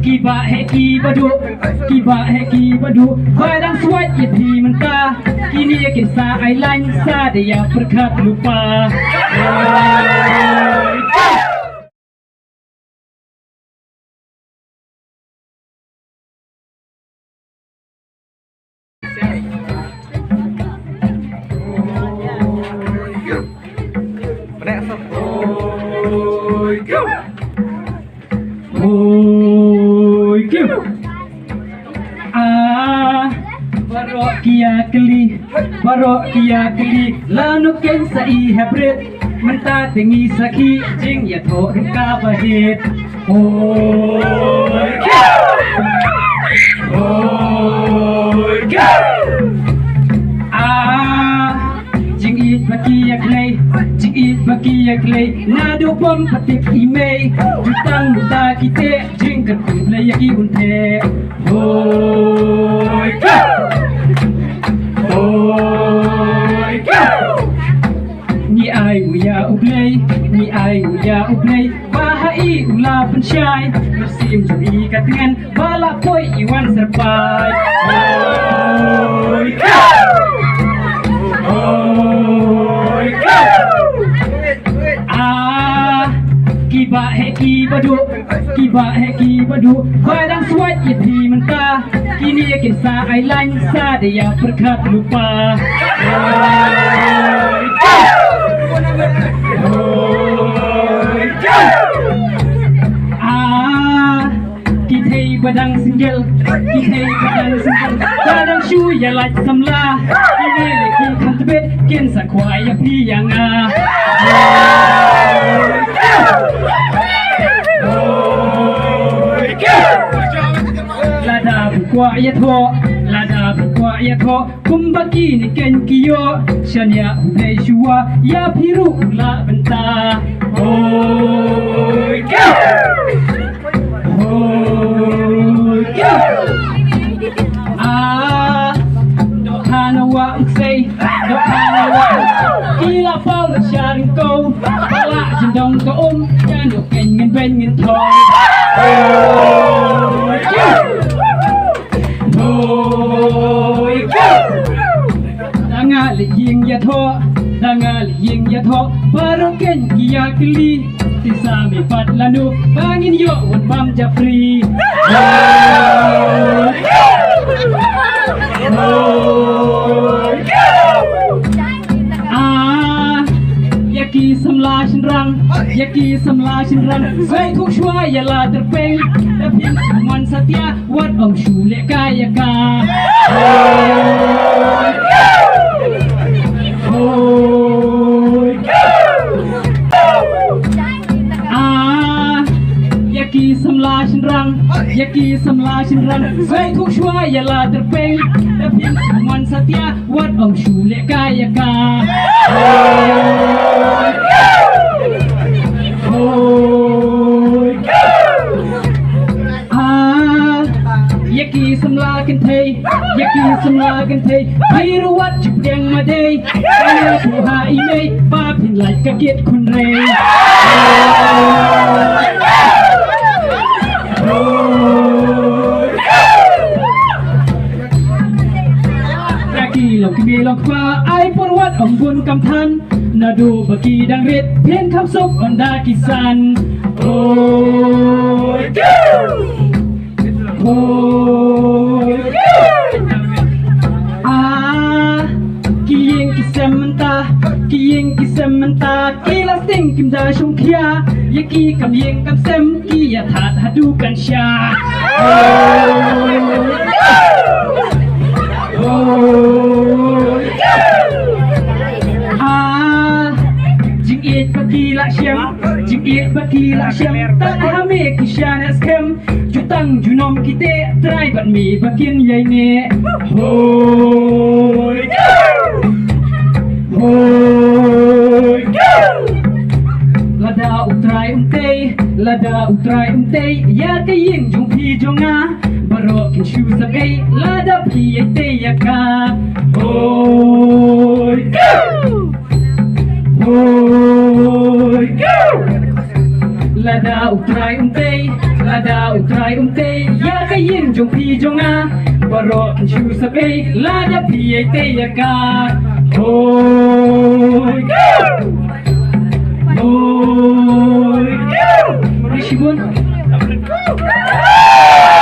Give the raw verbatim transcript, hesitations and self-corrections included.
Ki bah heh ki bah duh, ki bah heh ki bah duh, ba dang swait ïa phi mynta. Kine kin sa ai lain sa da ïa pyrkhat lypa. Hoi kiu. Ah, baroh ki ïa kylli, baroh ki ïa kylli, lano kin sa ïa haprit. Mynta te ngi sakhi jingïathoh ruh kaba hit. Hoi kiu. Hoi kiu. Ah, jingïeit ba ki ïa khlei, jingïeit ba ki ïa khlei, naduh bym pat tip i mei. Jutang mynta ki teh, jingkyrkhu Blei ïa ki un theh. Hoi kiu. Hoi kiu. Ngi ai nguh ïa U Blei, ngi ai nguh ïa U Blei, ba ha i u la pynshai, mynsiem jong i ka tngen, ba la poi i wan syrpai. Hoi kiu. Hoi kiu. Ah, ki bah heh ki bah duh, ki bah heh ki bah duh, ba dang swait ïa phi mynta. Kine kin sa ai lain sa da ïa pyrkhat lypa. Ah, ki thei ba dang single, ki thei ba dang single, ba dang shu ïa lait samla. Kine ki kham tbit kin sa kwah ïa phi ïa nga. Lada phi kwah ïathoh, lada phi kwah ïathoh, kumba kine kein ki ïoh, shaniah U Blei shuwa, ïa phi ruh u la bynta. Hoi kiu. Hoi kiu. Ah, dohkha na wah u ksei, dohkha na wah u ksei, ki la paw lut sha ryngkew, ba la jyndong ka um, ïa no kein ngin beiñ ngin thong. Hoi kiu. Hoi kiu. Da nga leit ïing ïathoh, da nga leit ïing ïathoh, baroh kein ki ïa kylli. Te sa mih pat lano ba ngin ïoh wat bam japri. Hoi kiu. Hoi kiu. Ah, ïa ki samla shynrang, ïa ki samla shynrang, sngewthuh shuwa ïa la tyrpeng. Da phin shu mon satia, wat ym shu leh kai ïa ka. Hoi kiu. Hoi kiu. Ah, ïa ki samla shynrang, ïa ki samla shynrang, sngewthuh shuwa ïa la tyrpeng. Da phin shu mon satia, wat ym shu leh kai ïa ka. Hoi kiu. Hoi kiu. Ah, ïa ki samla kynthei, ïa ki samla kynthei, phi ruh wat ju pdiang madei. Ka ïathuh ha i mei ba phin lait ka kit khun rei. Ïa ki long kmie long kpa, ai por wat ym bun kam than. Naduh ba ki dang rit, phin kham suk ynda ki san. Hoi kiu. Hoi kiu. Ah, ki ïing ki sem mynta, ki ïing ki sem mynta, ki la sting kim da shongkhia. Ïa ki kam ïing kam sem, ki ïa that haduh kan sha. Hoi kiu. Hoi kiu. Ah, jingïeit ba ki la shem, jingïeit ba ki la shem, tang ha me ki shaniah skhem. Jutang junom ki teh, Trai bad me ba kin ïai neh. Hoi kiu. Hoi kiu. Lada U Trai um tei, lada U Trai um tei ïa ka ïing jong phi jong nga, baroh kin shu sangeh lada phi ïai tei ïa ka. Hoi kiu. Hoi kiu. Lada u Trai um tei, lada u Trai um tei ïa ka ïing jong phi jong nga, baroh shu sa pei lada phi ïa tei ïa ka.